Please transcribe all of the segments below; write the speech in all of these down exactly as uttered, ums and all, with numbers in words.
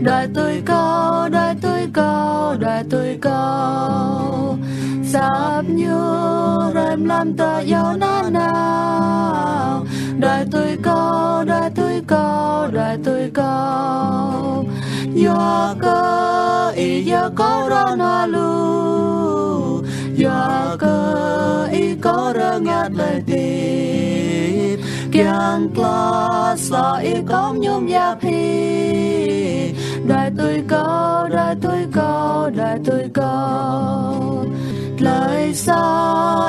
Đuaĭ tui Kâo, đuaĭ tui Kâo, đuaĭ tui Kâo. Săp ñu rai mlam tơ yâo nanao. Đuaĭ tui Kâo, đuaĭ tui Kâo, đuaĭ tui Kâo. Yua kơ Ih yơh Kâo rơnua lu. Yua kơ Ih Kâo rơngiă tơlơi hơdip. Kiăng tơlơi sa Ih khŏm mơñum yap hĭ. Đuaĭ tui Kâo, đuaĭ tui Kâo, đuaĭ tui Kâo. Tơlơi sa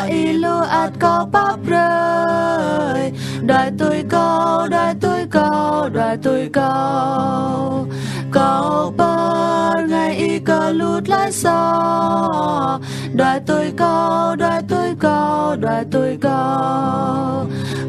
Ih lu ăt Kâo pap brơi. Đuaĭ tui Kâo, đuaĭ tui Kâo, đuaĭ tui Kâo. Kâo pơrơngai Ih kơ lu tơlơi sa. Đuaĭ tui Kâo, đuaĭ tui Kâo, đuaĭ tui Kâo.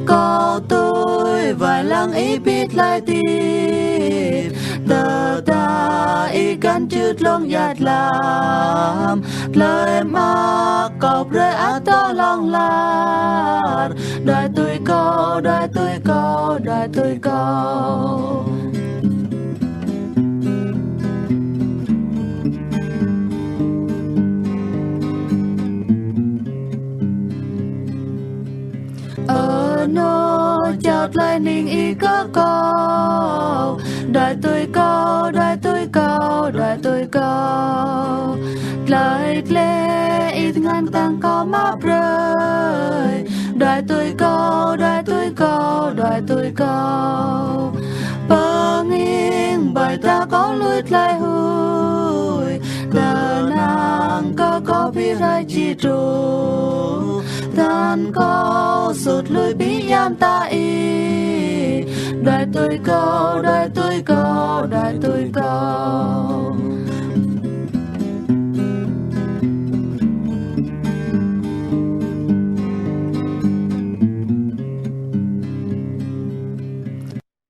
Kâo tui wai lăng Ih ƀing tơlơi hơdip. Tơdah Ih găn čut lông yat lăm. Tơlơi mă Kâo brơi ăt tơ hlŏng lar. Đuaĭ tui Kâo, đuaĭ tui Kâo, đuaĭ tui Kâo. Ơ nô, jao tơlơi hning Ih kơ kâo. Đuaĭ tui Kâo, đuaĭ tui Kâo, đuaĭ tui Kâo. Tơlơi gleh Ih tơngan kơtang kâo mă brơi. Đuaĭ tui Kâo, đuaĭ tui Kâo, đuaĭ tui Kâo. Pơnging ƀơi ta kâo lui tơlơi huĭ. Tơnăng kơ kâo ƀu rai či truh. Tơnăng kâo sut lui ƀing ayong ta Ih. Đuaĭ tui Kâo, đuaĭ tui Kâo, đuaĭ tui Kâo.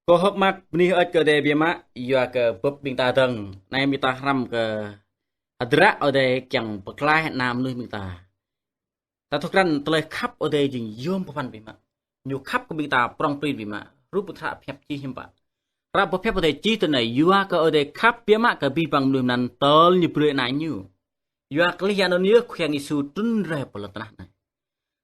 Kâo hơ̆k mơak bơni hơơč kơ Ơi Adai biă mă, yua kơ bưp ƀing ta dơ̆ng. Anai ƀing ta hrăm kơ hơdră Ơi Adai kiăng pơklaih ană mơnuih ƀing ta. Ta thâo krăn tơlơi khăp Ơi Adai jing yom pơphan biă mă. Ñu khăp kơ ƀing ta prong prin biă mă. Rup pơtha pơhiăp čih hiư̆m pă. Hră pơhiăp Ơi Adai čih tui anai, yua kơ Ơi Adai khăp biă mă kơ abih bang mơnuih mơnăn tơl Ñu brơi Ană Ñu. Yua kơ lĕ anŭn yơh Khua Yang Yêsu trŭn rai pơ lŏn tơnah anai.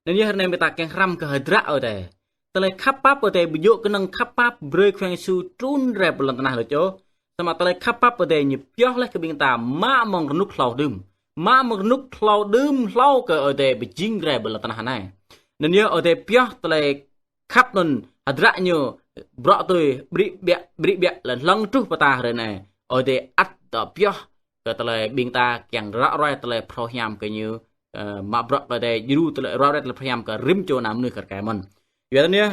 Anŭn yơh ră anai ƀing ta kiăng hrăm kơ hơdră Ơi Adai. Tơlơi khăp pap Ơi Adai ƀu djơ̆ kơnơ̆ng khăp pap brơi Khua Yang Yêsu trŭn rai pơ lŏn tơnah lĕ čô. Samơ̆ tơlơi khăp pap Ơi Adai Ñu pioh laih kơ ƀing ta mă mơ̆ng rơnŭk hlâo đưm. Mă mơ̆ng rơnŭk hlâo đưm hlâo kơ Ơi Adai pơjing rai pơ lŏn tơnah anai. Anŭn yơh Ơi Adai pioh tơlơi khăp anŭn hơdră Ñu bruă tui ƀrĭ ƀiă, ƀrĭ ƀiă lĕ hlŏng truh pơ ta hrơi anai. Ơi Adai ăt dŏ pioh kơ tơlơi ƀing ta kiăng ră ruai tơlơi phrâo hiam kơ Ñu, ơ, mă bruă kơ Ơi Adai djru tơlơi ră ruai tơlơi phrâo hiam kơ rĭm čô ană mơnuih kar kaĭ mơ̆n. Yua anŭn yơh,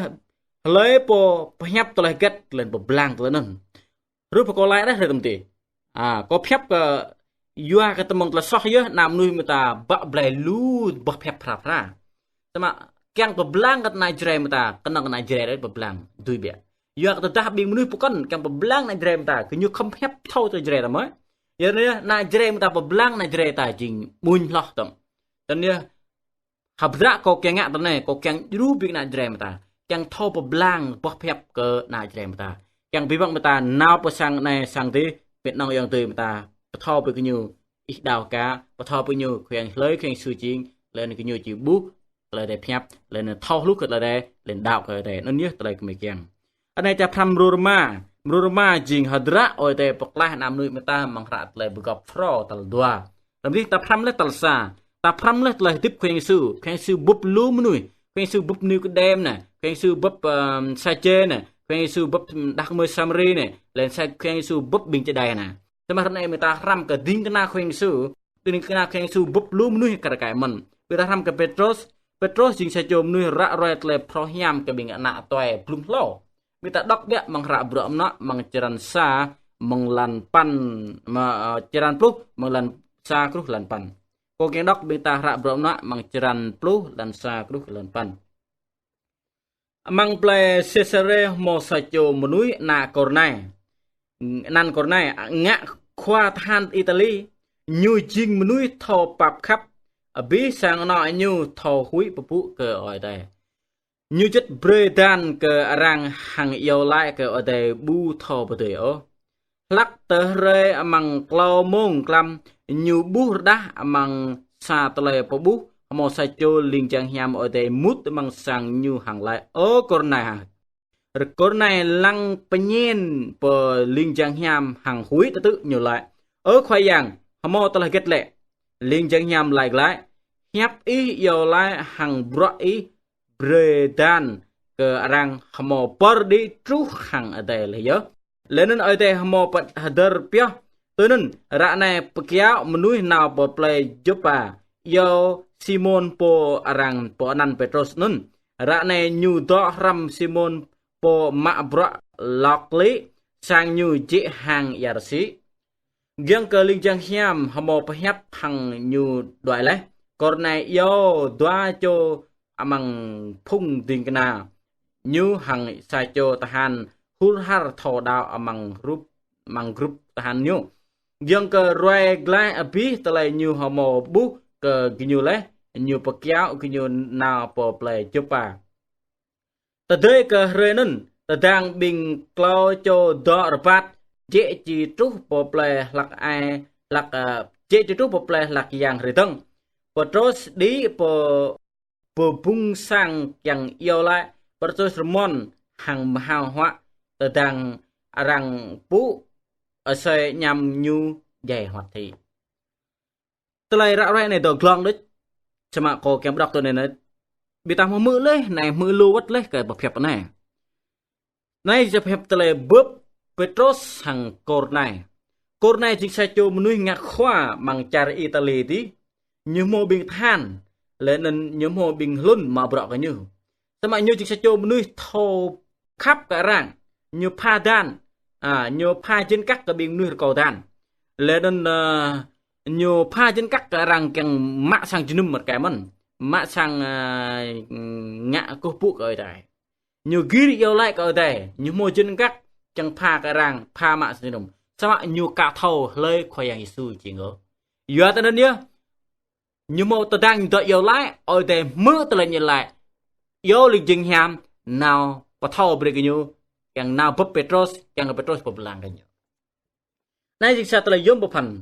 hlơi pô pơhiăp tơlơi hơget lĕ pơblang tơlơi anŭn. Rup pơkŏ laĭ đeh hrơi tơm tih. A, kâo pơhiăp kơ yua kơ tơmơ̆ng tơlơi soh yơh ană mơnuih ƀing ta bă blai lu boh pơhiăp phara phara. Samơ̆ kiăng pơblang kơ ană Jrai ƀing ta, kơnơ̆ng ană Jrai đôč pơblang dưi biă. Yua kơ tơdah ƀing mơnuih pơkŏn kiăng pơblang ană Jrai ƀing ta, gơñu khŏm pơhiăp thâo tơlơi Jrai ta mơ̆. Yua anŭn yơh ană Jrai ƀing ta pơblang ană Jrai ta jing ƀuñ hloh tơ̆ng. Tơl anŭn yơh hơdră kâo kiăng ngă tơ anai, kâo kiăng djru ƀing ană Jrai ƀing ta. Kiăng thâo pơblang boh pơhiăp kơ ană Jrai ƀing ta. Kiăng abih bang ƀing ta nao pơ sang anai sang adih, ƀing nong ayŏng adơi ƀing ta, pơthâo brơi kơ gơñu ih đaŏ ka, pơthâo brơi gơñu Khua Yang hlơi Khua Yang Yêsu jing, lĕ anŭn gơñu či ƀuh tơlơi Ơi Adai pơhiăp, lĕ anŭn thâo hluh kơ tơlơi Ơi Adai, lĕ anŭn đaŏ kơ Ơi Adai. Anŭn yơh tơlơi kơ mơi kiăng. Anai ta phrăm mrô rơma, mrô rơma jing hơdră Ơi Adai pơklaih ană mơnuih ƀing ta amăng hră tơlơi pơgop phrâo tal dua. Tơm tih ta phrăm laih tal sa, ta phrăm laih tơlơi hơdip Khua Yang Yêsu, Khua Yang Yêsu bưp lu mơnuih, Khua Yang Yêsu bưp Nikôdem anai, Khua Yang Yêsu bưp, ơ, Sađê anai, Khua Yang Yêsu bưp đah kơmơi Samari anai, lĕ sa Khua Yang Yêsu bưp ƀing čơđai anai. Samơ̆ ră anai ƀing ta hrăm kơ ding kơna Khua Yang Yêsu, ding kơna Khua Yang Yêsu bưp lu mơnuih kar kaĭ mơ̆n. Ƀing ta hrăm kơ Pêtrôs, Pêtrôs jing sa čô mơnuih ră ruai tơlơi phrâo hiam kơ ƀing ană tuai blung hlâo. Ƀing ta đŏk biă amăng hră Bruă Mơnuă amăng črăn sa, amăng lan păn, mă, ơ, črăn pluh, amăng lan sa truh lan păn. Kâo kiăng đŏk ƀing ta hră Bruă Mơnuă amăng črăn pluh, lan sa truh lan păn. Amăng plei Sêsarê hmâo sa čô mơnuih anăn Kôrnai. Anăn Kôrnai, ngă khua tơhan Itali, ñu jing mơnuih thâo pap khăp, abih sang anŏ ñu thâo huĭ pơpŭ kơ Ơi Adai. Ñu juăt brơi dan kơ arăng hăng iâu laĭ kơ Ơi Adai ƀu thâo pơdơi ôh. Hlăk tơ hrơi amăng klâo mông klăm, ñu ƀuh rơđah amăng sa tơlơi pơƀuh, hmâo sa čô ling jang hiam Ơi Adai mŭt amăng sang ñu hăng laĭ: Ơ Kôrnai! Kôrnai lăng pơñen pơ ling jang hiam hăng huĭ tơtư̆, ñu laĭ: Ơ Khua Yang, hmâo tơlơi hơget lĕ? Ling jang hiam laĭ glaĭ: Hiăp ih iâu laĭ hăng bruă ih brơi dan kơ arăng hmâo pơr đĭ truh hăng adai laih yơh. Laih anŭn Ơi Adai hmâo pơhơdơr pioh: Tui anŭn, ră anai pơkiaŏ mơnuih nao pơ plei Jôpa, iâu Simôn pô arăng pơanăn Pêtrôs anŭn. Ră anai ñu dŏ hrŏm Simôn pô mă bruă lŏk lĭ, sang ñu jĕ hang ia rơsĭ. Giŏng kơ ling jang hiam hmâo pơhiăp hăng ñu đuaĭ laih, Kôrnai iâu dua čô amăng phung ding kơna ñu hăng sa čô tơhan hur har thâo đaŏ amăng rup, amăng grup tơhan ñu. Giŏng kơ ruai glaĭ abih tơlơi ñu hmâo ƀuh kơ gơñu laih, ñu pơkiaŏ gơñu nao pơ plei Jôpa. Tơdơi kơ hrơi anŭn, tơdang ƀing klâo čô dŏ rơbat, jĕ či truh pơ plei hlăk ai, hlăk, ơ, jĕ či truh pơ plei hlăk yang hrơi dơ̆ng, Pêtrôs đĭ pơ, pơ bŭng sang kiăng iâu laĭ. Pêtrôs rơmon hăng mơhao huă tơdang arăng pŭ asơi añăm ñu djai huăt hĭ. Tơlơi ră ruai anai dŏ glông đôč, samơ̆ kâo kiăng pơđŏk tui anai. Ƀing ta hmư̆ laih, anai hmư̆ lu wơ̆t laih kơ pơhiăp anai. Anai jing pơhiăp tơlơi bưp Pêtrôs hăng Kôrnai. Kôrnai jing sa čô mơnuih ngă khua amăng čar Itali dih. Ñu hmâo ƀing tơhan, laih anŭn ñu hmâo ƀing hlŭn mă bruă kơ ñu. Samơ̆ ñu jing sa čô mơnuih thâo khăp kơ arăng, ñu pha dan, a, ñu pha jơnum kăk kơ ƀing mơnuih rơkâo dan. Laih anŭn, ơ, ñu pha jơnum kăk kơ arăng kiăng mă sang jơnum mơ̆n kơ mơ̆n, mă sang, ơ, ngă kơkuh pơpŭ kơ Ơi Adai. Ñu gir iâu laĭ kơ Ơi Adai, ñu hmâo jơnum kăk kiăng pha kơ arăng, pha mă sang jơnum. Samơ̆ ñu ka thâo hlơi Khua Yang Yêsu jing ôh. Yua tui anŭn yơh, ñu hmâo tơdang ñu dŏ iâu laĭ, Ơi Adai hmư̆ tơlơi ñu laĭ, iâu ling jang hiam nao pơthâo brơi kơ ñu, kiăng nao bưp Pêtrôs, kiăng kơ Pêtrôs pơblang kơ ñu. Anai jing sa tơlơi yôm pơphan.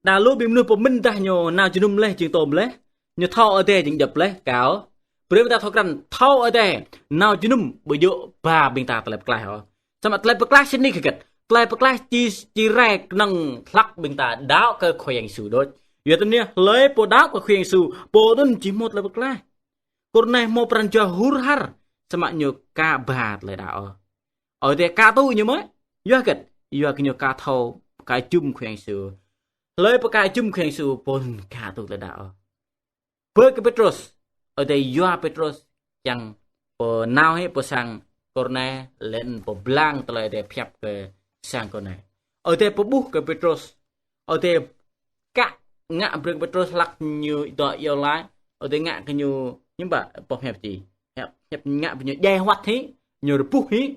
Đa lu ƀing mơnuih pơmĭn dah ñu nao jơnum laih jing tôm laih, ñu thâo Ơi Adai jing djŏp laih, kâo. Brơi ƀing ta thâo krăn, thâo Ơi Adai nao jơnum ƀu djơ̆ ba ƀing ta tơlơi pơklaih ôh. Samơ̆ tơlơi pơklaih sĭt nik hơget? Tơlơi pơklaih či, či rai kơnơ̆ng hlăk ƀing ta đaŏ kơ Khua Yang Yêsu đôč. Yua tui anŭn yơh, hlơi pô đaŏ kơ Khua Yang Yêsu, pô anŭn či hmâo tơlơi pơklaih. Kôrnai hmâo pran jua hur har, samơ̆ ñu ka ba tơlơi đaŏ ôh. Ơi Adai ka tŭ ñu mơ̆? Yua hơget? Yua kơ ñu ka thâo, ka jum Khua Yang Yêsu. Hlơi pô ka jum Khua Yang Yêsu, pô anŭn ka tŭ tơlơi đaŏ ôh. Brơi kơ Pêtrôs, Ơi Adai yua Pêtrôs kiăng pơnao hĭ pơ sang Kôrnai, laih anŭn pơblang tơlơi Ơi Adai pơhiăp kơ sang Kôrnai. Ơi Adai pơƀuh kơ Pêtrôs, Ơi Adai ka ngă brơi kơ Pêtrôs hlăk ñu dŏ iâu laĭ, Ơi Adai ngă kơ ñu, hiư̆m pă, pơhiăp či. Hiăp, hiăp ngă brơi ñu djai huăt hĭ, ñu rơbuh hĭ,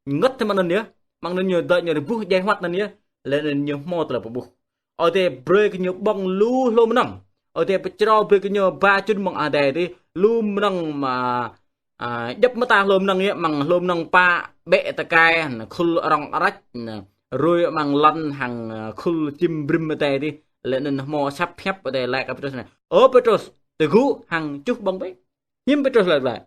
ngơ̆t tơ mơ̆ng anŭn yơh. Mơ̆ng anŭn ñu dŏ ñu rơbuh djai huăt anŭn yơh. Laih anŭn ñu hmâo tơlơi pơƀuh. Ơi Adai brơi kơ ñu ƀơ̆ng lu hlô mơnơ̆ng. Ơi Adai pơčrâo brơi kơ ñu ba čun mơ̆ng adai dih, lu mơnơ̆ng mă, a, djŏp mơta hlô mơnơ̆ng yơh, mơ̆ng hlô mơnơ̆ng pă, ƀĕ tơkai, anŭn khul arăng arač, anŭn rui mơ̆ng lŏn hăng, a, khul čim brĭm adai dih. Laih anŭn hmâo asăp hiăp Ơi Adai laĭ kơ Pêtrôs anai: Ơ Pêtrôs, tơgŭ hăng čuh ƀơ̆ng bĕ. Hiư̆m Pêtrôs laĭ glaĭ?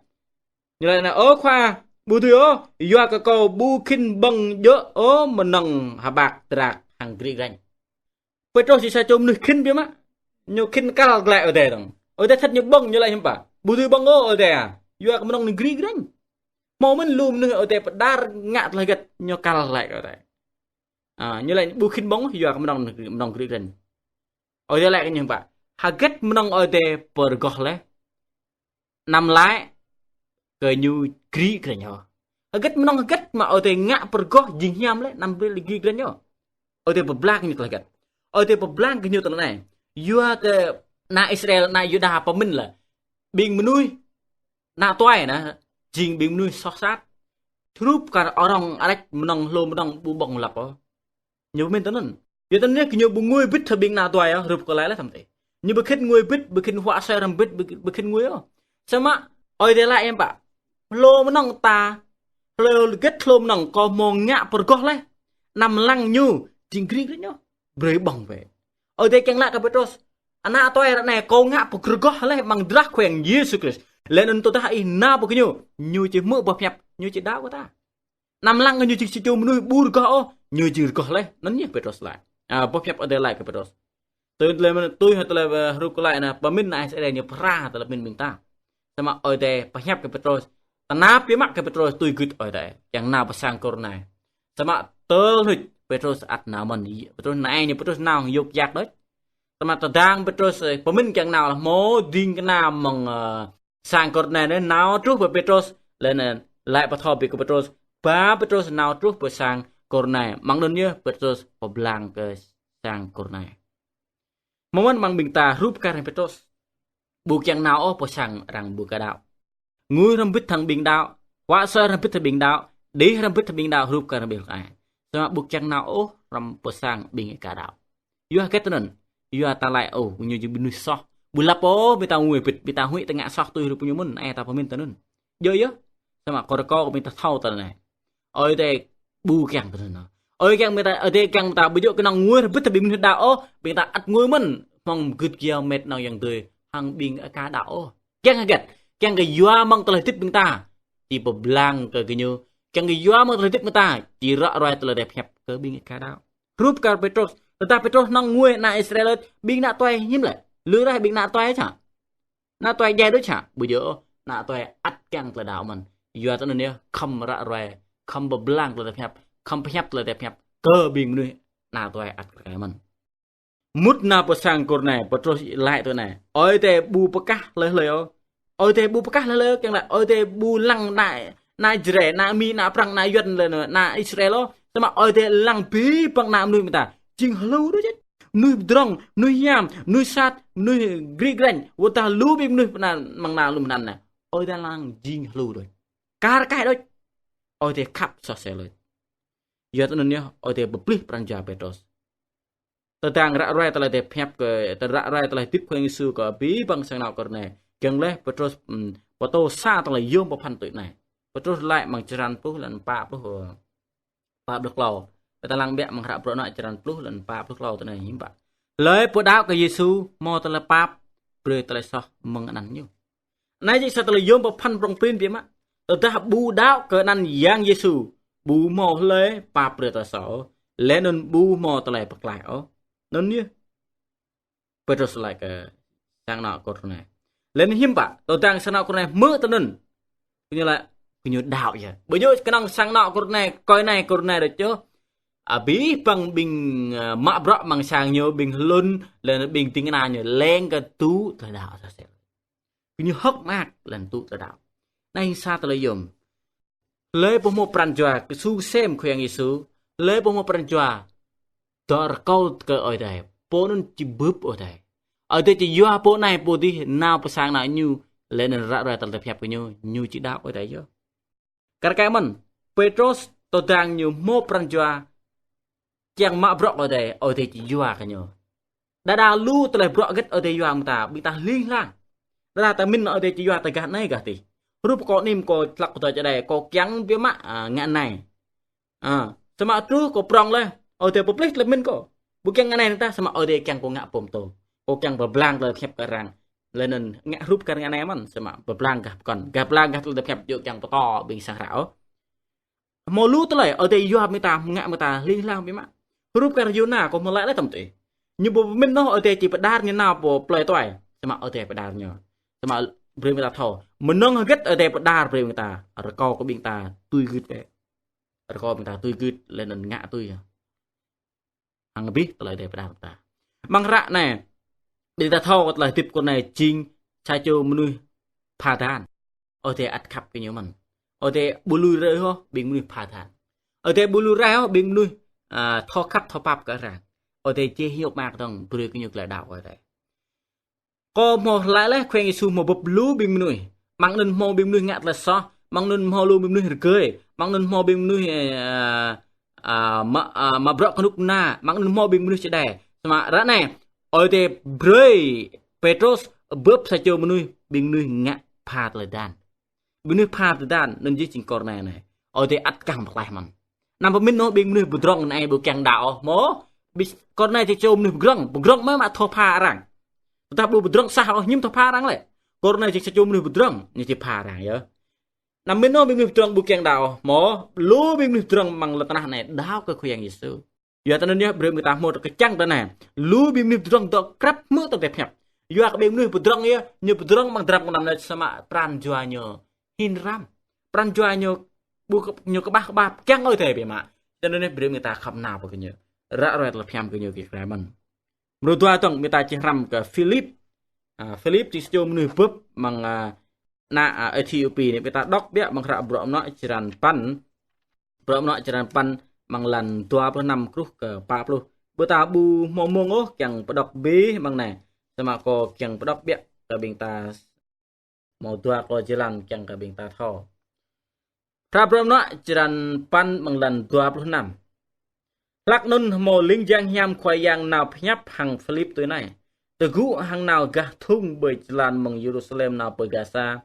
Ñu laĭ anai: Ơ Khua, ƀu dưi ôh, yua kơ kâo ƀu khĭn ƀơ̆ng djơ̆ ôh mơnơ̆ng hơbak drak hăng gri grañ. Pêtrôs jing sa čô mơnuih khĭn biă mă. Ñu khĭn kăl glaĭ Ơi Adai dơ̆ng. Ơi Adai thâo ñu ƀơ̆ng, ñu laĭ hiư̆m pă? Ƀu dưi ƀơ̆ng ôh Ơi Adai ah. Yua kơ mơnơ̆ng anai gri grañ. Hmâo mơ̆n lu mơnuih Ơi Adai pơđar ngă tơlơi hơget, ñu kăl glaĭ kơ Ơi Adai. A, ñu laĭ ƀu khĭn ƀơ̆ng yua kơ mơnơ̆ng, mơnơ̆ng gri grañ. Ơi Adai laĭ kơ ñu hiư̆m pă? Hơget mơnơ̆ng Ơi Adai pơrơgoh laih, anăm laĭ kơ ñu gri grañ ôh. Hơget mơnơ̆ng hơget mă Ơi Adai ngă pơrơgoh jing hiam laih, anăm brơi lĕ gri grañ ôh. Ơi Adai pơblang kơ ñu tơlơi hơget? Ơi Adai pơblang kơ ñu tơlơi anai. Yua kơ ană Israel, ană Yuđa pơmĭn lĕ ƀing mơnuih ană tuai anai, jing ƀing mơnuih soh sat. Hrup kar arăng arač mơnơ̆ng hlô mơnơ̆ng ƀu ƀơ̆ng lăp ôh. Ñu pơmĭn tui anŭn. Yua tui anŭn yơh kơ ñu ƀu ngui bĭt hăng ƀing ană tuai ôh, hrup kơ laĭ laih tăm tê. Ñu ƀu khĭn ngui bĭt, ƀu khĭn huă asơi hrŏm bĭt, ƀu, ƀu khĭn ngui ôh. Samơ̆ Ơi Adai laĭ hiư̆m pă? Hlô mơnơ̆ng ta, hlô hơget hlô mơnơ̆ng kâo hmâo ngă pơrơgoh laih, anăm lăng ñu Jing Grik rĕ ñu. Brơi ƀơ̆ng wĕ. Ơi Adai kiăng laĭ kơ Pêtrôs: Ană tuai ră anai kâo ngă pơrơgoh laih amăng drah Khua Yang Yêsu Krist. Laih anŭn tơdah ih nao pơ gơñu, ñu či hmư̆ boh hiăp, ñu či đaŏ kơ ta. Anăm lăng kơ ñu či, či čô mơnuih ƀu rơgoh ôh, ñu či rơgoh laih. Anŭn yơh Pêtrôs laĭ. A, boh hiăp Ơi Adai laĭ kơ Pêtrôs. Tui tơlơi mơ̆n tui hă tơlơi, ơ, hrup kơ laĭ anai, pơmĭn ană Israel ñu phara tơlơi pơmĭn ƀing ta. Samơ̆ Ơi Adai pơhiăp kơ Pêtrôs. Tơnap biă mă kơ Pêtrôs tui gưt Ơi Adai. Kiăng nao pơ sang Kôrne. Samơ̆ tơl hnuč Pêtrôs ăt nao mơ̆n. Pêtrôs anai ñu Pêtrôs nao yŏk yak đôč. Samơ̆ tơdang Pêtrôs, ơ, pơmĭn kiăng nao laih hmâo ding kơna mơ̆ng, ơ, sang Kôrne anai nao truh pơ Pêtrôs, laih anŭn laĭ pơthâo brơi kơ Pêtrôs, ba Pêtrôs nao truh pơ sang Kôrne, amăng anŭn yơh Pêtrôs pơblang kơ sang Kôrne. Mơ̆n amăng ƀing ta hrup kar hăng Pêtrôs. Ƀu kiăng nao ôh pơ sang arăng ƀu kơ đaŏ. Ngui hrŏm bĭt hăng ƀing đaŏ, huă sơr hrŏm bĭt hăng ƀing đaŏ, đih hrŏm bĭt hăng ƀing đaŏ hrup kar hăng ƀing ai. Samơ̆ ƀu kiăng nao ôh hrŏm pơ sang ƀing kơ đaŏ. Yua hơget tui anŭn? Yua ta laĭ ôh, ñu jing mơnuih soh. Ƀu lăp ôh, ƀing ta ngui bĭt, ƀing ta huĭ ta ngă soh tui hrup ñu mơ̆n, ai ta pơmĭn tui anŭn. Djơ̆ yơh. Samơ̆ kâo rơkâo kơ ƀing ta thâo tui anai. Ơi Adai ƀu kiăng tui anŭn. Ơi kiăng ƀing ta, Ơi Adai kiăng ƀing ta ƀu djơ̆ kơnơ̆ng ngui hrŏm bĭt hăng ƀing mơnuih đaŏ ôh, ƀing ta ăt ngui mơ̆n, hmâo gưt kiaŏ met nong yang tui, hăng ƀing aka đaŏ ôh. Kiăng hơget? Kiăng kơ yua mơ̆ng tơlơi hơdip ƀing ta či pơblang kơ gơñu. Kiăng kơ yua mơ̆ng tơlơi hơdip ƀing ta či ră ruai tơlơi Adai pơhiăp kơ ƀing aka đaŏ. Hrup kar Pêtrôs, tơdah Pêtrôs hơnơ̆ng ngui ană Israel, ƀing ană tuai hiư̆m lĕ? Lui raih ƀing ană tuai čă? Ană tuai djai đôč čă? Ƀu djơ̆, ană tuai ăt kiăng tơlơi đaŏ mơ̆n. Yua tui anŭn yơh, khŏm ră ruai, khŏm pơblang tơlơi Adai pơhiăp, khŏm pơhiăp tơlơi Adai pơhiăp kơ ƀing mơnuih, ană tuai ăt kar kaĭ mơ̆n. Mŭt nao pơ sang Kôrne, Pêtrôs laĭ tui anai. Ơi Adai ƀu pơkah hlơi hlơi ôh. Ơi Adai ƀu pơkah hlơi hlơi ôh, kiăng laĭ Ơi Adai ƀu lăng ană, ană Jrai, ană Mi, ană Prăng, ană Yuan, ană Israel ôh. Samơ̆ Ơi Adai lăng abih bang ană mơnuih ƀing ta. Jing hlu đôč. Mơnuih pơdrŏng, mơnuih hiam, mơnuih sat, mơnuih grik greng, wơ̆t tơdah lu ƀing mơnuih pơ anai, amăng ană lu mơnăn anai. Ơi Adai lăng jing hlu đôč. Kar kaĭ đôč. Ơi Adai khăp soh sel đôč. Yua tui anŭn yơh, Ơi Adai pơplih pran jua Pêtrôs. Tơdang ră ruai tơlơi Adai pơhiăp kơ, tơ ră ruai tơlơi hơdip Khua Yang Yêsu kơ abih bang sang anŏ Kôrne. Kiăng laih Pêtrôs, ưm, pơtô sa tơlơi yôm pơphan tui anai. Pêtrôs laĭ amăng črăn pluh lăn pă pluh, ơ, pă pluh klâo. Ƀing ta lăng biă amăng hră Bruă Anŏ črăn pluh lăn pă pluh klâo tui anai hiư̆m pă. Hlơi pô đaŏ kơ Yêsu hmâo tơlơi pap, brơi tơlơi soh mơ̆ng anăn ñu. Anai jing sa tơlơi yôm pơphan prŏng prin biă mă. Tơdah ƀu đaŏ kơ anăn Yang Yêsu, ƀu hmâo hlơi pap brơi tơlơi soh, laih anŭn ƀu hmâo tơlơi pơklaih ôh. Anŭn yơh Pêtrôs laĭ kơ sang anŏ Kôrne. Laih anŭn hiư̆m pă, tơdang sang anŏ Kôrne hmư̆ tui anŭn, gơñu laĭ, gơñu đaŏ yơh. Ƀu djơ̆ kơnơ̆ng sang anŏ Kôrne, kơ anai Kôrne đôč yơh. Abih bang ƀing, ơ, mă bruă amăng sang ñu, ƀing hlŭn, laih anŭn ƀing ding kơna ñu, leng kơ tŭ tơlơi đaŏ soh sel. Gơñu hơ̆k mơak laih anŭn tŭ tơlơi đaŏ. Anai sa tơlơi yôm. Hlơi pô hmâo pran jua kơsu kơsem Khua Yang Yêsu, hlơi pô hmâo pran jua dŏ rơkâo kơ Ơi Adai, pô anŭn či bưp Ơi Adai. Ơi Adai či yua pô anai pô adih nao pơ sang ană ñu, laih anŭn ră ruai tơlơi pơhiăp kơ ñu, ñu či đaŏ Ơi Adai yơh. Kar kaĭ mơ̆n, Pêtrôs tơdang ñu hmâo pran jua kiăng mă bruă kơ Ơi Adai, Ơi Adai či yua kơ ñu. Đa đa lu tơlơi bruă hơget Ơi Adai yua mơ̆ng ta, ƀing ta hling hlang. Đa đa ta mĭn Ơi Adai či yua ta gah anai gah adih. Hrup kâo anai kâo tlăk kơ tơčô đai, kâo kiăng biă mă, a, ngă anai. A, samơ̆ truh kâo prŏng laih, Ơi Adai pơplih tơlơi mĭn kâo. Ƀu kiăng ngă anai tah, samơ̆ Ơi Adai kiăng kâo ngă pơm tô. Kâo kiăng pơblang tơlơi pơhiăp kơ arăng. Laih anŭn ngă hrup kar ngă anai mơ̆n, samơ̆ pơblang gah pơkŏn. Gah pơblang gah tơlơi pơhiăp djơ̆ kiăng pơtô ƀing sang hră ôh. Hmâo lu tơlơi, Ơi Adai yua mơ̆ng ta, ngă mơ̆ng ta hling hlang biă mă. Hrup kar Yôna, kâo hmâo laĭ laih tơm tih. Ñu ƀu pơmĭn ôh Ơi Adai či pơđar ñu nao pơ plơi tuai. Samơ̆ Ơi Adai pơđar ñu. Samơ̆ brơi mơ̆ng ta thâo. Mơnơ̆ng hơget Ơi Adai pơđar brơi mơ̆ng ta. Rơkâo kơ ƀing ta tui gưt wĕ. Rơkâo ƀing ta tui gưt laih anŭn ngă tui. Hăng abih tơlơi Ơi Adai pơđar mơ̆ng ta. Amăng hră anai, ƀing ta thâo kơ tơlơi hơdip Kôrne jing sa čô mơnuih pha dan. Ơi Adai ăt khăp kơ ñu mơ̆n. Ơi Adai ƀu lui raih ôh ƀing mơnuih pha dan. Ơi Adai ƀu lui raih ôh ƀing mơnuih, a, thâo khăp thâo pap kơ arăng. Ơi Adai či hiăp mă kơdơ̆ng brơi kơ ñu tơlơi đaŏ Ơi Adai. Kâo hmâo laĭ laih Khua Yang Yêsu hmâo bưp lu ƀing mơnuih. Amăng anŭn hmâo ƀing mơnuih ngă tơlơi soh, amăng anŭn hmâo lu ƀing mơnuih rơgơi, amăng anŭn hmâo ƀing mơnuih, a, a, mă, a, mă bruă kơnuk kơna, amăng anŭn hmâo ƀing mơnuih čơđai. Samơ̆ ră anai, Ơi Adai brơi Pêtrôs bưp sa čô mơnuih, ƀing mơnuih ngă pha tơlơi dan. Ƀing mơnuih pha tơlơi dan, anŭn jing Kôrne anai. Ơi Adai ăt kiăng pơklaih mơ̆n. Anăm pơmĭn ôh ƀing mơnuih pơdrŏng anai ƀu kiăng đaŏ ôh, hmâo. Ƀing Kôrnê jing sa čô mơnuih pơdrŏng, pơdrŏng mơ̆ mă thâo pha arăng. Tơdah ƀu pơdrŏng sah ôh hiư̆m thâo pha arăng lĕ. Kôrnê jing sa čô mơnuih pơdrŏng, ñu či pha arăng yơh. Anăm mĭn ôh ƀing mơnuih pơdrŏng ƀu kiăng đaŏ ôh, hmâo lu ƀing mơnuih pơdrŏng amăng lŏn tơnah anai đaŏ kơ Khua Yang Yêsu. Yua tơ anŭn yơh brơi mơ̆ng ta hmâo tơkơčăng tơ anai. Lu ƀing mơnuih pơdrŏng dŏ krăp hmư̆ tơlơi pơhiăp. Yua kơ ƀing mơnuih pơdrŏng yơh, ñu pơdrŏng amăng dram gơnam anai samơ̆ pran jua ñu hin răm. Pran jua ñu ƀu kơ-, ñu kơƀah kơƀah kiăng Ơi Adai biă mă. Tơ anŭn yơh brơi mơ̆ng ta khăp nao pơ kơ ñu. Ră ruai tơlơi pơhiăp kơ ñu kơ krai mơ̆n. Mrô dua tŏng mơ̆ng ta či hrăm kơ Philip. A, Philip jing sa čô mơnuih bưp amăng, a, ană, a, Êthiôpi anai, mơ̆ng ta đŏk biă amăng hră Bruă Mơnuă črăn păn. Bruă Mơnuă črăn păn amăng lăn dua pluh năm truh kơ pă pluh. Ƀu ta ƀu hmâo mông ôh kiăng pơđŏk bĕ amăng anai. Samơ̆ kâo kiăng pơđŏk biă kơ ƀing ta hmâo dua klâo jơlan kiăng kơ ƀing ta thâo. Hră Bruă Mơnuă črăn păn amăng lăn dua pluh năm. Hlăk anŭn hmâo ling jang hiam Khua Yang nao pơhiăp hăng Philip tui anai: Tơgŭ hăng nao gah thung ƀơi jơlan mơ̆ng Yêrusalem nao pơ Gasa.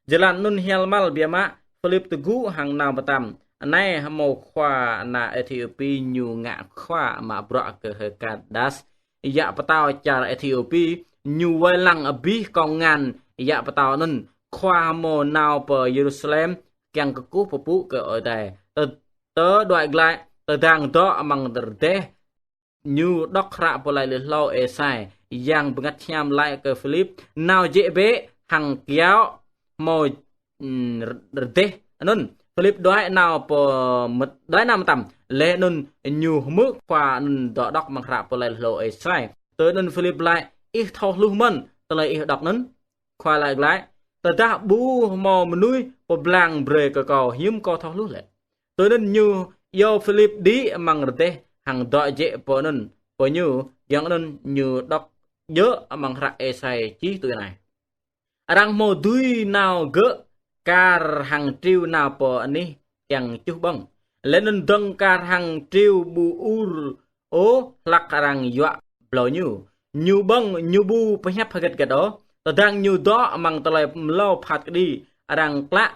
Jơlan anŭn hial mal biă mă. Philip tơgŭ hăng nao mơtam. Anai hmâo khua ană Êthiôpi ñu ngă khua mă bruă kơ Hêkađas, yă pơtao čar Êthiôpi, ñu wai lăng abih kông ngăn yă pơtao anŭn. Khua hmâo nao pơ Yêrusalem kiăng kơkuh pơpŭ kơ Ơi Adai. Tơ, tơđuaĭ glaĭ, tơdang dŏ amăng rơdêh, ñu đŏk hră pô laĭ lui hlâo Êsai. Yang Bơngăt Hiam laĭ kơ Philip: Nao jĕ bĕ hăng kiaŏ hmâo, ưm, rơdêh anŭn. Philip đuaĭ nao pơ mơt-, đuaĭ nao mơtam. Laih anŭn ñu hmư̆ khua anŭn dŏ đŏk amăng hră pô laĭ lui hlâo Êsai. Tui anŭn Philip laĭ: Ih thâo hluh mơ̆n tơlơi ih đŏk anŭn? Khua laĭ glaĭ: Tơdah ƀu hmâo mơnuih pơblang brơi kơ kâo, hiư̆m kâo thâo hluh lĕ? Tui anŭn ñu iâu Philip đĭ amăng rơdêh hăng dŏ jĕ pơ anŭn pơ ñu, giŏng anŭn ñu đŏk djơ̆ amăng hră Êsai čih tui anai: Arăng hmâo dưi nao gơ̆ kar hăng triu nao pơ anih kiăng čuh ƀơ̆ng. Laih anŭn dơ̆ng kar hăng triu ƀu ur ôh hlăk arăng yuă blâo ñu. Ñu ƀơ̆ng, ñu ƀu pơhiăp hơget hơget ôh. Tơdang ñu dŏ amăng tơlơi mlâo phat kơđi, arăng klă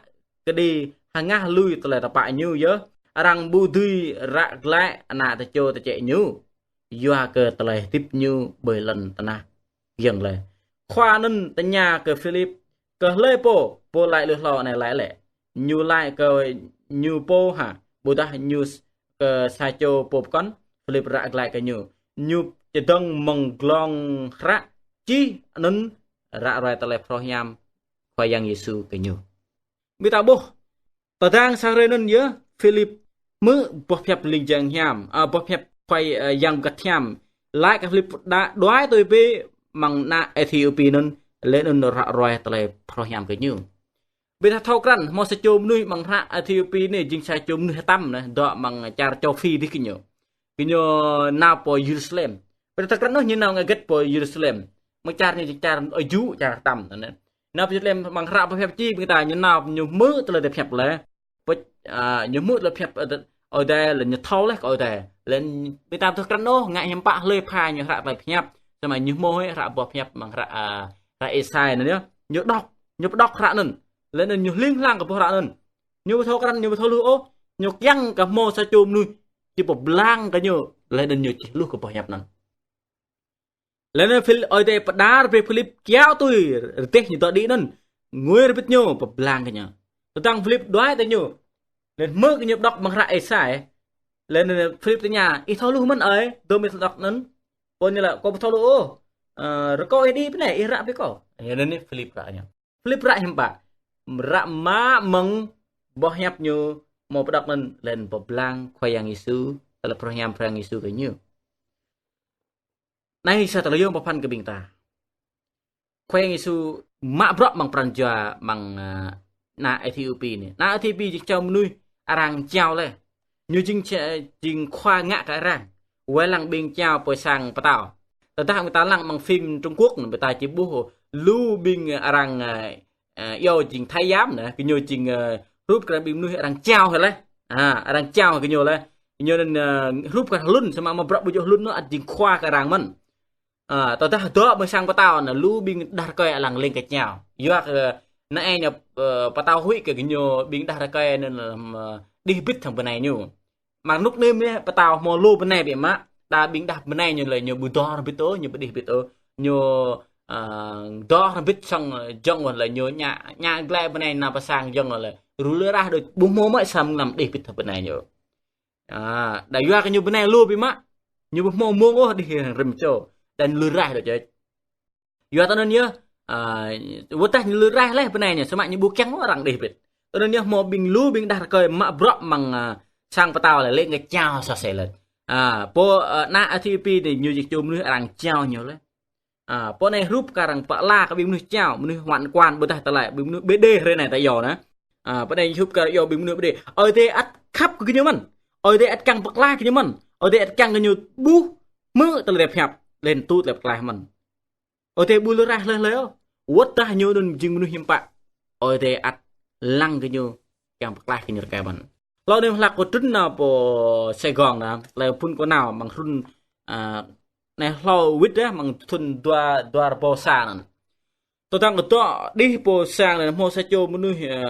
kơđi hơngah lui tơlơi tơpă ñu yơh. Arăng ƀu dưi ră glaĭ ană tơčô tơčĕ ñu, yua kơ tơlơi hơdip ñu ƀơi lŏn tơnah. Giŏng lĕ, khua anŭn tơña kơ Philip: Kơ hlơi pô pô laĭ lui hlâo anai laĭ lĕ? Ñu laĭ kơ ñu pô hă, ƀôdah ñu s-, kơ sa čô pô pơkŏn? Philip ră glaĭ kơ ñu. Ñu čơdơ̆ng mơ̆ng glông hră čih anŭn ră ruai tơlơi phrâo hiam Khua Yang Yêsu kơ ñu. Ƀing ta ƀuh, tơdang sa hrơi anŭn yơh, Philip hmư̆ boh pơhiăp ling jang hiam, a, boh pơhiăp Khua, a, Yang Bơngăt Hiam laĭ kơ Philip đa-, đuaĭ tui bĕ amăng ană Êthiôpi anŭn, laih anŭn ră ruai tơlơi phrâo hiam kơ ñu. Ƀing ta thâo krăn, hmâo sa čô mơnuih amăng hră Êthiôpi anai jing sa čô mơnuih hơtăm anai, dŏ amăng čar châu Phi dih kơ ñu. Kơ ñu nao pơ Yêrusalem. Ƀing ta thâo krăn ôh ñu nao ngă hơget pơ Yêrusalem. Amăng čar ñu čar aju, čar hơtăm anai. Nao pơ Yêrusalem amăng hră pơhiăp čih ƀing ta, ñu nao ñu hmư̆ tơlơi pơhiăp lĕ. Pơ-, a, ñu hmư̆ tơlơi pơhiăp, ơ, Ơi Adai lĕ ñu thâo laih kơ Ơi Adai. Lĕ ƀing ta thâo krăn ôh, ngă hiư̆m pă hlơi pha ñu hră tơlơi pơhiăp. Samơ̆ ñu hmâo hĭ hră boh pơhiăp amăng hră, a, hră Êsai anŭn yơh. Ñu đŏk, ñu pơđŏk hră anŭn. Laih anŭn ñu hling hlang kơ boh hră anŭn. Ñu ƀu thâo krăn, ñu ƀu thâo hluh ôh. Ñu kiăng kơ hmâo sa čô mơnuih či pơblang kơ ñu. Laih anŭn ñu či hluh kơ boh pơhiăp anŭn. Laih anŭn Phil-, Ơi Adai pơđar brơi Philip kiaŏ tui rơdêh ñu dŏ đĭ anŭn. Ngui rơbit ñu pơblang kơ ñu. Tơdang Philip đuaĭ tui ñu. Laih hmư̆ kơ ñu pơđŏk amăng hră Êsai. Laih anŭn Philip tơña: Ih thâo hluh mơ̆n ơi, dôm ih thâo đŏk anŭn? Pô ñu laĭ: Kâo ƀu thâo hluh ôh. Ơ, rơkâo ih đĭ pơ anai, ih ră brơi kâo. Anŭn Philip ră ñu. Philip ră hiư̆m pă? Ră mă mơ̆ng boh pơhiăp ñu hmâo pơđŏk anŭn laih anŭn pơblang Khua Yang Yêsu, tơlơi phrâo hiam Khua Yang Yêsu kơ ñu. Anai sa tơlơi yôm pơphan kơ ƀing ta. Khua Yang Yêsu mă bruă amăng pran jua amăng, a, ană Êthiôpi anai. Ană Êthiôpi jing čô mơnuih arăng jao laih. Ñu jing č-, jing khua ngă kơ arăng. Wai lăng ƀing jao pơ sang pơtao. Tơdah ƀing ta lăng amăng phim Trung Quốc anai, ƀing ta či ƀuh lu ƀing arăng, a, a, iâu jing thái giám anai, gơñu jing, a, hrup kơ ƀing mơnuih arăng jao hĭ laih. A, arăng jao gơñu laih. Gơñu anŭn, a, hrup kơ hlŭn, samơ̆ mă bruă ƀu djơ̆ hlŭn anŭn ăt jing khua kơ arăng mơ̆n. A, tơdah dŏ ƀơi sang pơtao anŭn, lu ƀing đah rơkơi lăng leng kơ jao. Yua kơ anai ñu, ơ, pơtao huĭ kơ gơñu ƀing đah rơkơi anŭn, ơ, đih bĭt hăng bơnai ñu. Mơ̆ng rơnŭk anai pơtao hmâo lu bơnai biă mă. Đa ƀing đah bơnai ñu lĕ ñu ƀu dŏ hrŏm hơbĭt ôh, ñu ƀu đih hơbĭt ôh. Ñu, ơ, dŏ hrŏm hơbĭt sang, ơ, giŏng wơ̆t lĕ ñu ñă, ñă glaĭ bơnai nao pơ sang giŏng wơ̆t lĕ. Rŭ lui raih đôč, ƀu hmâo mơ̆ sa mơnam đih hơbĭt hăng bơnai ñu. Ơ, đa yua kơ ñu bơnai lu biă mă. Ñu ƀu hmâo mông ôh đih hăng rĭm čô. Đa ñu lui raih đôč jĕ. Yua tơ anŭn yơh, ơ, wơ̆t tơdah ñu lui raih laih bơnai ñu, samơ̆ ñu ƀu kiăng arăng đih hơbĭt. Tơ anŭn yơh hmâo ƀing lu ƀing đah rơkơi mă bruă amăng, ơ, sang pơtao lĕ, lĕ ngă čao soh sel laih. Ơ, pô, ơ, ană Êthiôpi anai ñu jing čô mơnuih arăng čao ñu laih. Ơ, pô anai hrup kơ arăng pơala kơ ƀing mơnuih čao, mơnuih hoan kuan ƀôdah tơlơi, ƀing mơnuih bê đê hrơi anai ta iâu anai. Ơ, pô anai hrup kơ arăng iâu ƀing mơnuih bê đê. Ơi Adai ăt khăp kơ gơñu mơ̆n. Ơi Adai ăt kiăng pơklaih gơñu mơ̆n. Ơi Adai ăt kiăng gơñu ƀuh hmư̆ tơlơi pơhiăp, laih anŭn tŭ tơlơi pơklaih mơ̆n. Ơi Adai ƀu lui raih hlơi hlơi ôh. Wơ̆t tơdah ñu anŭn jing mơnuih hiư̆m pă, Ơi Adai ăt lăng kơ ñu, kiăng pơklaih kơ ñu rơkơi mơ̆n. Hlâo anai hlak kâo trŭn nao pơ Sài Gòn anai, tơlơi phŭn kâo nao amăng hrŭn, ơ, anai hlâo wĭt dah amăng thŭn dua, dua rơbâo sa anŭn. Tơdang kâo dŏ đih pơ sang anai hmâo sa čô mơnuih, ơ,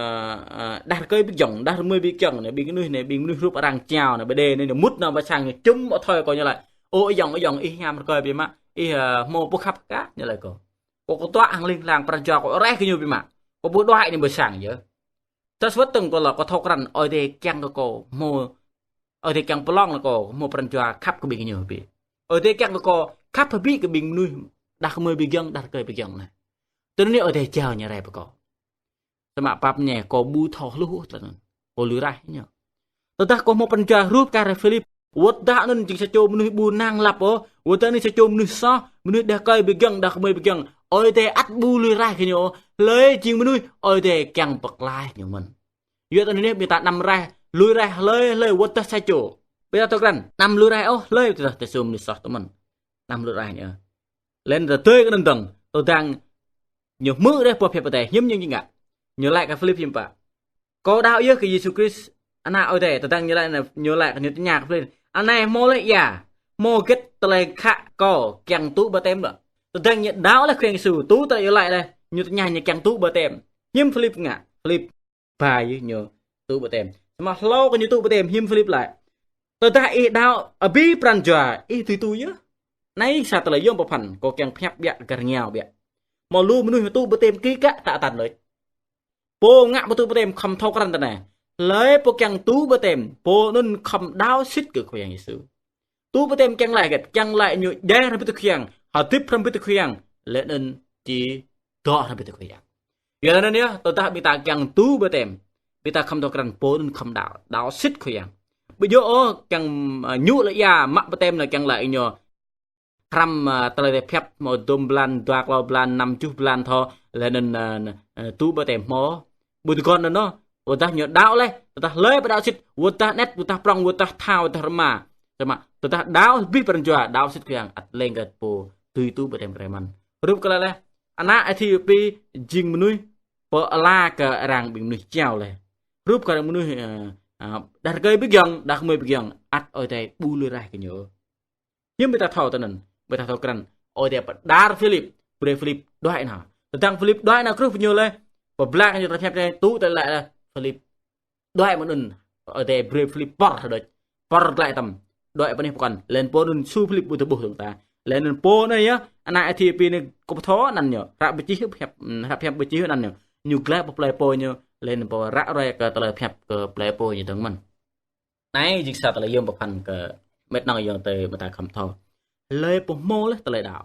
ơ, đah rơkơi ƀu giŏng, đah rơmơi ƀu giŏng anai, ƀing mơnuih anai, ƀing mơnuih hrup arăng čao anai, bê đê anai, ñu mŭt nao pơ sang ñu čum ƀu thâo kâo ñu laĭ. Ơ, ih giŏng, ih giŏng, ih hiam rơkơi biă mă, ih, ơ, hmâo pơkhăp kah ñu laĭ kâo. Kâo, kâo tuă hăng ling lang pran jua kâo rai kơ ñu biă mă. Kâo ƀu đuaĭ ñu ƀơi sang yơh. Tơdah wơ̆t tơ̆ng kâo lăi kâo thâo krăn Ơi Adai kiăng kơ kâo hmâo, Ơi Adai kiăng pơlong kơ kâo hmâo pran jua khăp kơ ƀing ñu hơbĭt. Ơi Adai kiăng kơ kâo khăp hơbĭt kơ ƀing mơnuih đah kơmơi ƀu giŏng, đah rơkơi ƀu giŏng anai. Tui anŭn Ơi Adai jao ñu rai pơ kâo. Samơ̆ pap ñe kâo ƀu thâo hluh tơlơi anŭn. Kâo lui raih ñu. Tơdah kâo hmâo pran jua hrup kar Philip, wơ̆t tơdah anŭn jing sa čô mơnuih ƀu năng lăp ôh, wơ̆t tơdah anŭn sa čô mơnuih soh, mơnuih đah rơkơi ƀu giŏng, đah kơmơi ƀu giŏng, Ơi Adai ăt ƀu lui raih kơ ñu ôh, hlơi jing mơnuih, Ơi Adai kiăng pơklaih ñu mơ̆n. Yua tơ anŭn yơh ƀing ta anăm raih, lui raih hlơi hlơi wơ̆t tơdah sa čô. Ƀing ta thâo krăn, anăm lui raih ôh hlơi tơdah tơ sum mơnuih soh tơ mơ̆n. Anăm lui raih ñu. Laih anŭn tơdơi kơ anŭn dơ̆ng, tơdang ñu hmư̆ rai boh pơhiăp Ơi Adai, hiư̆m ñu jing ngă. Ñu laĭ kơ Philip hiư̆m pă. Kâo đaŏ yơh kơ Yêsu Krist, Ană Ơi Adai, tơdang ñu laĭ, ñu laĭ, ñu tơña kơ Philip. Anai hmâo laih ia, hmâo hơget tơlơi khă kâo kiăng tŭ baptem lĕ. Tơdang ñu đaŏ laih Khua Yang Yêsu, tŭ tơlơi iâu laĭ laih, ñu tơña ñu kiăng tŭ baptem. Hiư̆m Philip ngă, Philip ba yơh ñu tŭ baptem. Samơ̆ hlâo kơ ñu tŭ baptem, hiư̆m Philip laĭ. Tơdah ih đaŏ abih pran jua, ih dưi tui yơh. Anai sa tơlơi yôm pơphan, kâo kiăng pơhiăp biă, gah rơngiao biă. Hmâo lu mơnuih tŭ baptem kĭ kă tă tăn đôč. Pô ngă pơtŭ baptem khŏm thâo krăn tơ anai. Hlơi pô kiăng tŭ baptem, pô anŭn khŏm đaŏ sĭt kơ Khua Yang Yêsu. Tŭ baptem kiăng laĭ hơget, kiăng laĭ ñu djai hrŏm hơbĭt tơ Khua Yang, hơdip hrŏm hơbĭt tơ Khua Yang, laih anŭn či dŏ hrŏm hơbĭt tơ Khua Yang. Yua anŭn yơh, tơdah ƀing ta kiăng tŭ baptem, ƀing ta khŏm thâo krăn pô anŭn khŏm đaŏ, đaŏ sĭt Khua Yang. Ƀu djơ̆ ôh kiăng, ơ, ñu laĭ ia mă baptem anŭn kiăng laĭ ñu hrăm, ơ, tơlơi pơhiăp hmâo dôm blan, dua klâo blan, năm tơjuh blan thâo, laih anŭn, ơ, ơ, tŭ baptem hmâo. Ƀu tơguan anŭn ôh, wơ̆t tơdah ñu đaŏ laih, tơdah hlơi pô đaŏ sĭt, wơ̆t tơdah anet, wơ̆t tơdah prŏng, wơ̆t tơdah thâo, wơ̆t tơdah rơma. Samơ̆ tơdah đaŏ abih pran jua, đaŏ sĭt Khua Yang, ăt lêng kơ pô dưi tŭ baptem rai mơ̆n. Hrup kơ laĭ laih, ană Êthiôpi jing mơnuih pơala kơ arăng ƀing mơnuih čeo laih. Hrup kơ arăng mơnuih, ơ, ơ, đah rơkơi ƀu giŏng, đah kơmơi ƀu giŏng, ăt Ơi Adai ƀu lui raih kơ ñu. Hiư̆m ƀing ta thâo tơ anŭn, ƀing ta thâo krăn, Ơi Adai pơđar Philip, brơi Philip đuaĭ nao. Tơdang Philip đuaĭ nao kruh pơ ñu laih, pơblang kơ ñu tơlơi pơhiăp anai, tŭ tơlơi laĭ laih, Philip đuaĭ mơ̆ng anŭn, Ơi Adai brơi Philip pơr hơđôč, pơr glaĭ tơm, đuaĭ pơ anih pơkŏn, laih anŭn pô anŭn su Philip ƀu tơƀuh dơ̆ng ta. Laih anŭn pô anai yơh, ană Êthiôpi anai kâo pơthâo anăn ñu, hră pơčih pơhiăp, hră pơhiăp pơčih anăn ñu, ñu glaĭ pơ plơi pô ñu, laih anŭn pô ră ruai kơ tơlơi pơhiăp kơ plơi pô ñu dơ̆ng mơ̆n. Anai jing sa tơlơi yôm pơphan kơ met nong ayŏng adơi ƀing ta khŏm thâo. Hlơi pô hmâo laih tơlơi đaŏ.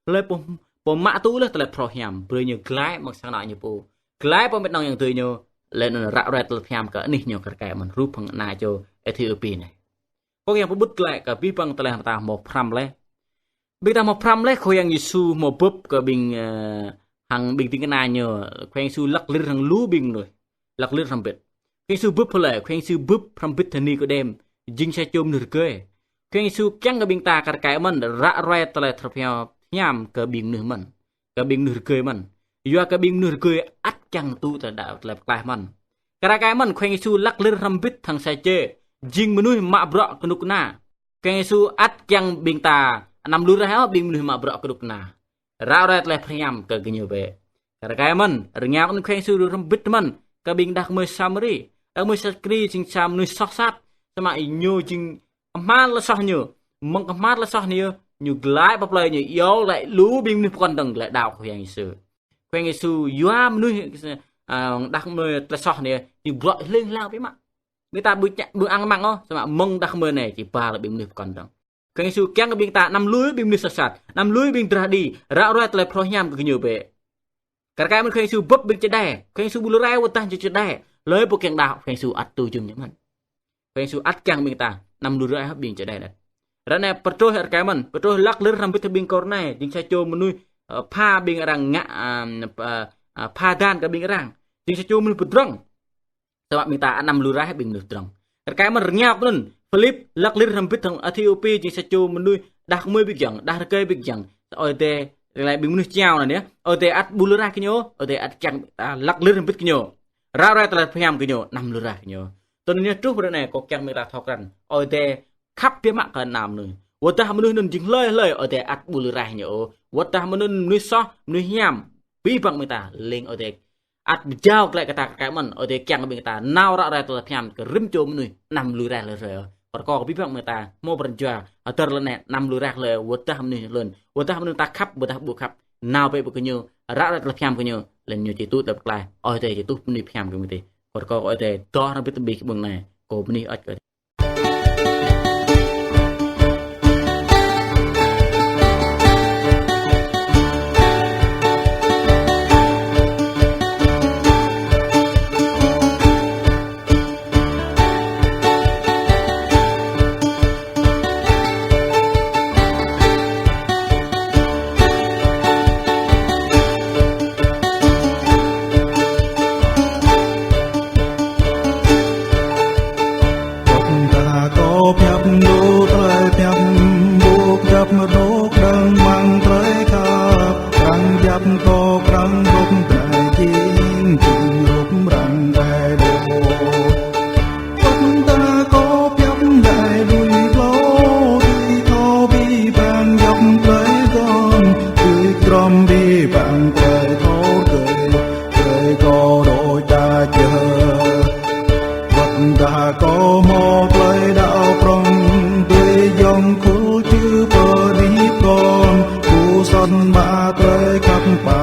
Hlơi pô, pô mă tŭ laih tơlơi phrâo hiam. Brơi ñu glaĭ mơ̆ng sang anŏ ñu pô. Glaĭ pơ met nong ayŏng adơi ñu. Laih anŭn ră ruai tơlơi hiam kơ anih ñu kar kaĭ mơ̆n hrup hăng ană čô Êthiôpi anai. Kâo kiăng pơƀut glaĭ kơ abih bang tơlơi ta hmâo pơhrăm laih. Ƀing ta hmâo pơhrăm laih Khua Yang Yêsu hmâo bưp kơ ƀing, ơ, hăng ƀing ding kơna ñu, Khua Yang Yêsu lăk lir hăng lu ƀing mơnuih. Lăk lir hrŏm hơbĭt. Khua Yang Yêsu bưp hlơi, Khua Yang Yêsu bưp hrŏm hơbĭt hơni Nikôđem, jing sa čô mơnuih rơgơi. Khua Yang Yêsu kiăng kơ ƀing ta kar kaĭ mơ̆n, ră ruai tơlơi phrâo hiam kơ ƀing mơnuih mơ̆n. Kơ ƀing mơnuih rơgơi mơ̆n. Yua kơ ƀing mơnuih rơgơi ăt kiăng tŭ tơlơi đaŏ, tơlơi pơklaih mơ̆n. Kar kaĭ mơ̆n, Khua Yang Yêsu lăk lir hrŏm hơbĭt hăng Sačê, jing mơnuih mă bruă kơnuk kơna. Khua Yang Yêsu ăt kiăng ƀing ta, anăm lui raih ôh ƀing mơnuih mă bruă kơnuk kơna. Ră ruai tơlơi phrâo hiam kơ gơñu bĕ. Kar kaĭ mơ̆n, rơngiao anŭn Khua Yang Yêsu hrŏm hơbĭt mơ̆n, kơ ƀing đah kơmơi Samari. Đah kơmơi Samari jing sa mơnuih soh sat, samơ̆ ñu jing hmal tơlơi soh ñu. mơ̆ng kơ hmar tơlơi soh anai, ñu glaĭ pơ plơi, ñu iâu laĭ lu ƀing mơnuih pơkŏn dơ̆ng glaĭ đaŏ Khua Yang Yêsu. Khua Yang Yêsu yua mơnuih, a, đah kơmơi tơlơi soh anai, ñu bruă hling hlang biă mă. Ƀing ta ƀu čă, ƀu ang măng ôh, samơ̆ mơ̆ng đah kơmơi anai či ba laĭ ƀing mơnuih pơkŏn dơ̆ng. Khua Yang Yêsu kiăng kơ ƀing ta anăm lui ƀing mơnuih soh sat, anăm lui ƀing drah đĭ, ră ruai tơlơi phrâo hiam kơ gơñu bĕ. Kar kaĭ mơ̆n Khua Yang Yêsu bưp ƀing čơđai, Khua Yang Yêsu ƀu lui rai wơ̆t tah čơđai. Hlơi pô kiăng đaŏ Khua Yang Yêsu ăt tui jum ñu mơ̆n. Khua Yang Yêsu ăt kiăng ƀing ta anăm lui rai ôh ƀing čơđai đĕt. Ră anai Pêtrôs rơkơi mơ̆n, Pêtrôs lăk lir hrăm bĭt hăng ƀing Kôrnai, jing sa čô mơnuih, ơ, pha ƀing arăng ngă, a, a, pha dan kơ ƀing arăng. Jing sa čô mơnuih pơdrŏng. Samơ̆ ƀing ta anăm lui rai ƀing mơnuih pơdrŏng. Rơkơi mơ̆n rơngiao pơ anŭn, Philip lăk lir hrăm bĭt hăng Êthiôpi, jing sa čô mơnuih đah kơmơi ƀing jang, đah rơkơi ƀing jang. Ơi Adai, rơkơi ƀing mơnuih jao anai yơh. Ơi Adai ăt ƀu lui rai kơ ñu, Ơi Adai ăt kiăng ta lăk lir hrăm bĭt kơ ñu. Ră ruai tơlơi pơhiam kơ ñu, anăm lui rai kơ ñu. Tui anŭn yơh truh pơ anai kâo kiăng ƀing ta thâo krăn. Ơi Adai khăp biă mă kơ ană mơnuih. Wơ̆t tah mơnuih anŭn jing hlơi hlơi, Ơi Adai ăt ƀu lui rai ñu ôh. Wơ̆t tah mơnuih anŭn mơnuih soh, mơnuih hiam, abih bang ƀing ta, lêng Ơi Adai ăt pơjao glaĭ kơ ta rơkơi mơ̆n, Ơi Adai kiăng kơ ƀing ta nao ră ruai tơlơi pơhiam kơ rĭm čô mơnuih, anăm lui rai hlơi hlơi. Rơkâo kơ abih bang ƀing ta hmâo pran jua, hơdơr lŏn anai anăm lui rai hlơi, wơ̆t tah mơnuih lŏn, wơ̆t tah mơnuih ta khăp, wơ̆t tah ƀu khăp, nao bĕ pơ gơñu, ră ruai tơlơi pơhiam kơ gơñu, lĕ ñu či tŭ tơlơi pơklaih, Ơi Adai či tŭ mơnuih pơhiam kơ gơñu tih. Rơkâo kơ Ơi Adai dŏ hrŏm hăng ƀing ta ƀơi anai, kơ mơnuih ăt kơ Wơ̆t tah kâo pơhiăp dŏ tơlơi pơhiăp, ƀu pơhiăp mơdŏ krăng mơ̆ng tơlơi khăp, krăng pơhiăp kâo krăng dŏ tơlơi jing, jing rup răng tơlơi dŏ. Wơ̆t tah kâo pơhiăp đai lui glô, tui thâo abih bang djŏp tơlơi gơ̆n, tui krŏm abih bang tơlơi thâo rơkơi, tơlơi kâo dŏ ča čơ. Wơ̆t tah kâo hmâo tơlơi đaŏ prŏng, tui yŏng khul čư pơrĭ prŏng, kơ sŏn mă tơlơi khăp pă